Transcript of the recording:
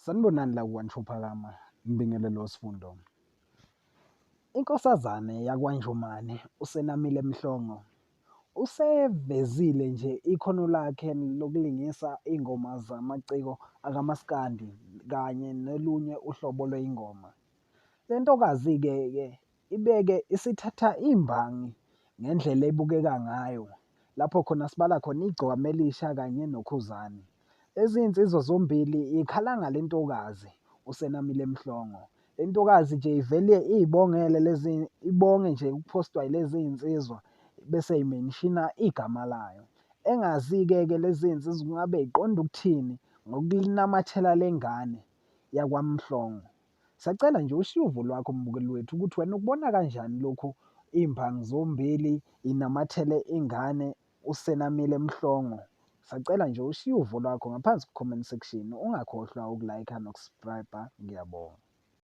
Sanibonani la kwaNtshuphakama, ngibingelele uSifundo. Inkosazane yakwaNjomane uSenamile Mhlongo usevezile nje ikhono lakhe lokulingisa iy'ngoma zamaciko akamaskandi kanye nolunye uhlobo lwey'ngoma. Le ntokazi-ke ke ibeke isithatha imbangi ngendlela ebukeka ngayo, lapho khona sibala khona Igcokama Elisha kanye noKhuzani. Lezi iy'nsizwa zombili y'khala ngale ntokazi uSenamile Mhlongo. Le ntokazi nje ivele iy'bongele lezi, ibonge nje ukuphostwa yilezi iy'nsizwa bese imenshina igama layo. Engazi-ke ke lezi iy'nsizwa kungabe y'qonde ukuthini ngokunamathela le ngane yakwaMhlongo. Sacela nje ushiye uvo lwakho mbukeli wethu ukuthi wena ukubona kanjani lokhu iy'mbangi zombili inamathele ingane uSenamile Mhlongo. Sacela nje ushiye uvo lwakho ngaphansi ku-comment section. Ungakhohlwa uku-like noku-subscribe. Ngiyabonga.